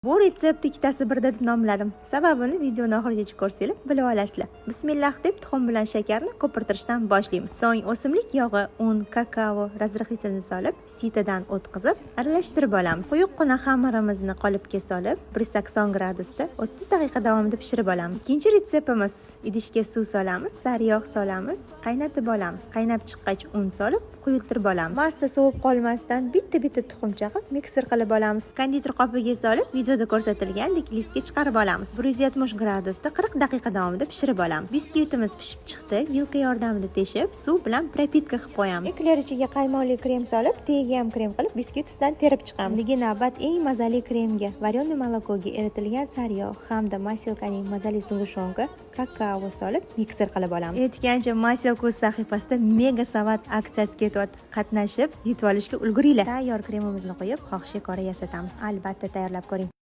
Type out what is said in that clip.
Bu retseptni "Ikkitasi birda" deb nomladim. Sababini videoni oxirigacha ko'rsanglar, bilib olasizlar. Bismillah deb tuxum bilan shakarni ko'pirtirishdan boshlaymiz. So'ng o'simlik yog'i, un, kakao, разрыхлитель ni solib, сито dan o'tkazib, aralashtirib olamiz. Quyuqqina xamirimizni qolipga solib, 180 gradusda 30 daqiqa davomida pishirib olamiz. Ikkinchi retseptimiz: idishga suv solamiz, sariyog' solamiz, qaynatib olamiz. Qaynab chiqqach, un solib, quyultirib olamiz. Massa sovib qolmasdan bitta-bitta tuxum chaqib, mikser qilib olamiz. Konditer qopiga solib, videoda ko'rsatilgandek listga chiqarib olamiz. 170 gradusda 40 daqiqa davomida pishirib olamiz. Biskvitimiz pishib chiqdi. Vilka yordamida teshib, suv bilan пропитка qilib qo'yamiz. Ekler ichiga qaymoqli krem solib, tagiga ham krem qilib, biskvit ustidan terib chiqamiz. Endigi navbat eng mazali kremga. Вареное молоко ga eritilgan sariyog' hamda Maselkaning mazali сгущёнка, kakao solib, mikser qilib olamiz. Aytgancha, Maselka sahifasida mega savat aksiyasi ketyapti. Qatnashib, yutib olishga ulguringlar. Tayyor kremimizni quyib, xohishga ko'ra yasatamiz. Albatta tayyorlab ko'ring.